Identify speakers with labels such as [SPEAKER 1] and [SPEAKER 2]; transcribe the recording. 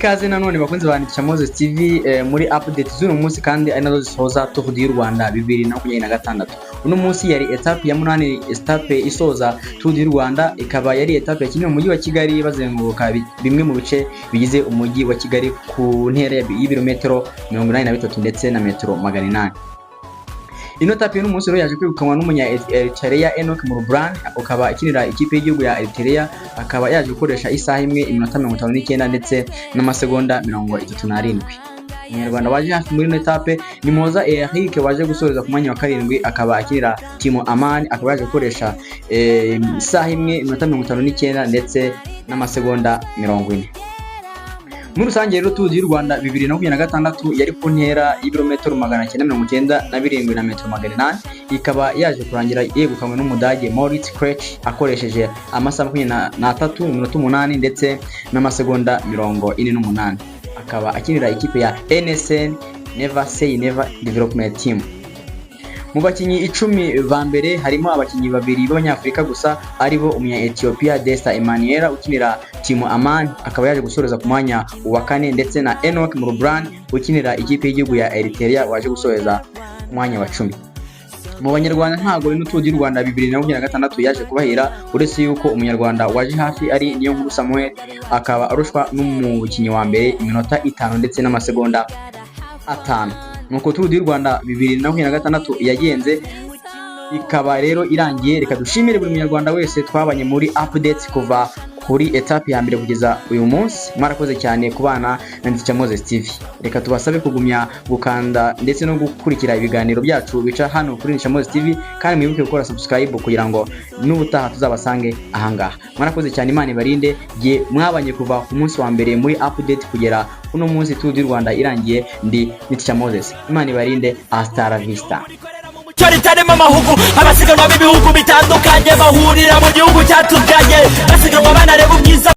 [SPEAKER 1] Ikaze nanone, bakunzi ba Nitisha Moses TV, muri update z'uno munsi, kandi ari nazo zisoza Tour du Rwanda 2026. Uno munsi yari etape ya munani, etape isoza Tour du Rwanda, ikaba yari etape yakiniwe mu mujyi wa Kigali, bazenguruka bimwe mu bice bigize umujyi wa Kigali ku ntera y'ibirometero 83 ndetse na metero 800. Ino etape y'uno munsi rero yaje kwirukanwa n'umunya Eritrea Enoch Mulubrhan, ukaba akinira ikipe y'igihugu ya Eritrea, akaba yaje gukoresha isaha 1, iminota 59 ndetse n'amasegonda 37. Umunyarwanda waje hafi muri ino etape ni Muhoza Eric, waje gusoreza ku mwanya wa karindwi, akaba akinira Team Amani, akaba yaje gukoresha isaha 1, iminota 59 ndetse n'amasegonda 40. Muri rusange rero, Tour du Rwanda 2026 yari ku ntera y'ibirometero 997 na metero 800, ikaba yaje kurangira yegukanywe n'Umudage Moritz Kretsch akoresheje amasaha 23, iminota 8 ndetse n'amasegonda 48, akaba akinira ikipe ya NSN, Never Say Never Development Team. Mu bakinnyi 10 ba mbere harimo abakinnyi babiri b'Abanyafurika gusa, aribo umunya Ethiopia Desta Emmanuel ukinira Team Aman, akaba yaje gusoreza ku mwanya wa kane, ndetse na Enoch Mulubrhan ukinira ikipe y'igihugu ya Eritrea, waje gusoreza ku mwanya wa 10. Mu Banyarwanda ntabwo ino Tour du Rwanda 2026 yaje kubahira, uretse yuko Umunyarwanda waje hafi ari Niyonkuru Samuel, akaba arushwa n'umukinnyi wa mbere iminota 5 ndetse n'amasegonda 5. Nuko Tour du Rwanda 2026 yagenze, ikaba rero irangiye. Reka dushimire buri Munyarwanda wese twabanye muri updates kuva kuri etape ya mbere kugeza uyu munsi. Mwarakoze cyane kubana na Nzica Moses TV. Reka tubasabe kugumya gukanda ndetse no gukurikira ibiganiro byacu bica hano kuri Nzica Moses TV, kandi mwibuke gukora subscribe kugira ngo n'ubutaha tuzabasange ahangaha. Mwarakoze cyane, Imana ibarinde. Jye mwabanye kuva ku munsi wa mbere muri update kugera uno munsi Tour du Rwanda irangiye, ndi Nzica Moses. Imana ibarinde, hasta la vista.
[SPEAKER 2] Cyo ritarimo amahugu, abasiganwa b'ibihugu bitandukanye bahurira mu gihugu cyatubyaye, basiganwa banareba ubwiza.